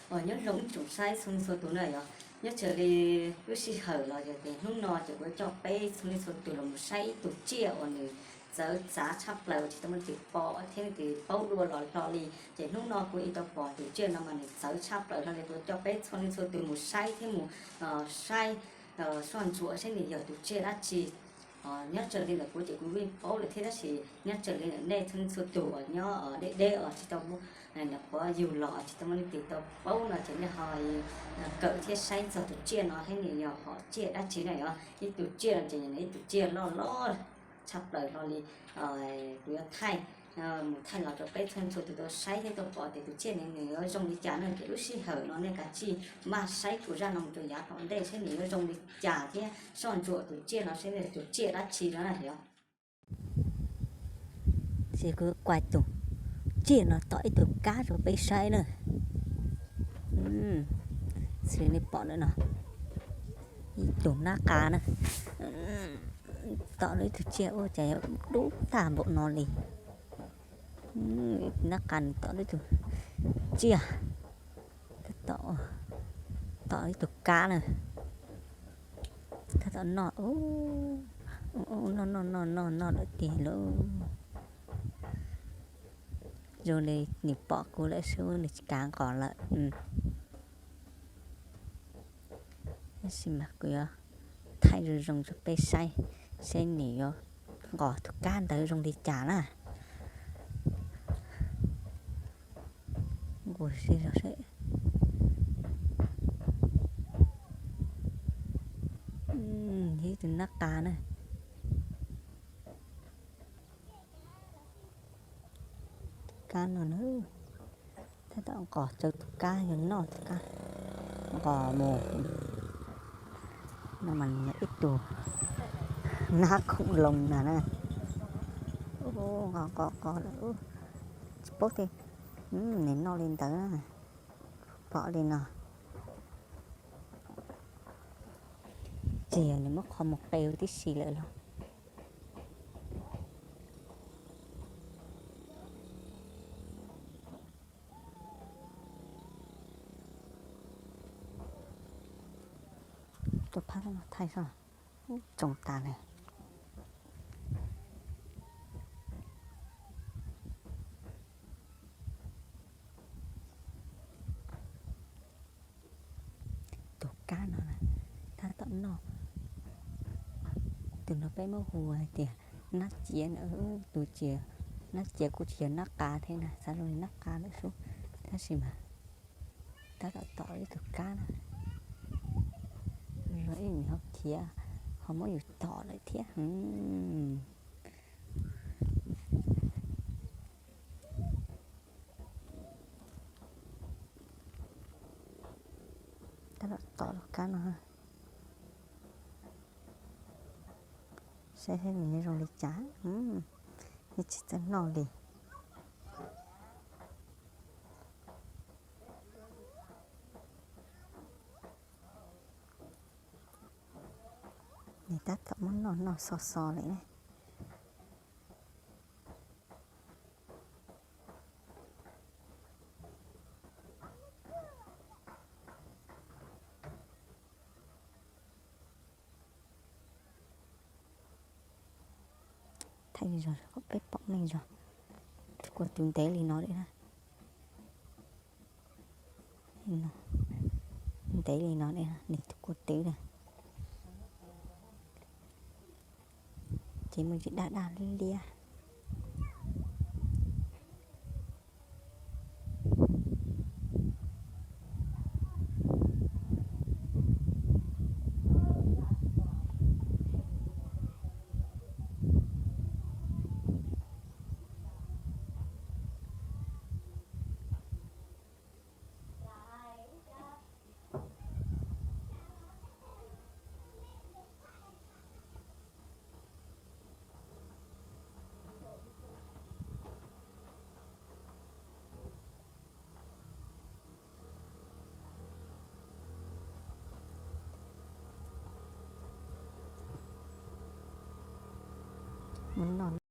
Nyob zoo ib tsoom saib txhua leej txhua tus na yog, nyob raws li lub sij hawm los yog tias hnub no ces kuv coj peb txhua leej txhua tus los mus saib ib tug tsiaj uas nws txawv txav tshaj plaws tsis tau muaj leej twg pom thiab leej twg paub dua los hlo li. Ces hnub no kuv ib tau pom tus tsiaj no mas nws txawv tshaj plaws hlo li, kuv coj peb txhua leej txhua tus mus saib thiab mus saib soj ntsuam saib nws yog tus tsiaj dab tsi. Nyob raws li ntawm kuv ces kuv yeej paub lawm thiab, tab sis nyob raws li ntawm nej txhua leej txhua tus uas nyob deb deb os tsis tau muaj, nyuam qhuav yug los tsis tau muaj leej twg tau paub no ces nej ho kawm thiab saib txog tus tsiaj no thiab nws yog hom tsiaj dab tsi na yog. Ib tug tsiaj no ces yog ib tug tsiaj loj loj tshaj plaws hlo li. Kuv yuav thaij mus thaij los rau peb txhua leej txhua tus tau saib thiab tau pom tias tus tsiaj no nws yuav zoo li cas na. Ces lub sij hawm no nej kav tsij maj saib kuv zaj no mus rau yav tom ntej saib nws yuav zoo li cas thiab soj ntsuam tus tsiaj no saib nws tus tsiaj dab tsi no na yog. Ces kuv kuaj tus tsiaj no tom ib tug kab rau peb saib na. Xws li nej pom ntawm no, ib tug nab qa na, tom ib tug tsiaj ua cas dub tag npaum no li. Ib tug nab qa nws tom ib tug tsiaj, tom ib tug kab na. Tab tom noj, noj noj noj noj noj lawm tiag lauj. Zoo li nws pom kuv lawm xwb nws tsis kav nqos lawm. Tab sis mas kuv yuav thaij zoo zoo rau peb saib, saib nws yuav nqos tus kab ntawd zoo li cas na. Nqus si los seb. Ib tug nab qa na. Tus kab no na, tab tom nqos tsawv tus kab, yog noj tus kab nqos mus. No mas ib tug nab khoom loo na na. Nqos nqos nqos lawm, tsis paub tias nws noj li ntawd na. Pom li no, ces yog nws muab qhov muag qe huv tib si lawm los. Tus phab no thaij soj, tsoo tas li. Tus kab no tab tom noj. Tus no peb muab hu hais tias nab ciav, tus ciav, nab ciav kuj tsis yog nab qa thiab na, xav zoo li nab qa lawm xwb, tab sis mas tab tom tom ib tug kab na. Ib nws ho khiav, ho muab yus tom lawm thiab. Tab tom tom tus kab no, saib seb nws zoo li cas, yeej tsis txawj noj li. Nws tab tom muab noj noj xo xo lawm ne. Thaij zog kom peb pom meej zog. Tus kua twv ntev li no lawm na. Ntev li no lawm, nws tus kua twv na. Ces muaj ntsis daj daj liab liab. Mus noj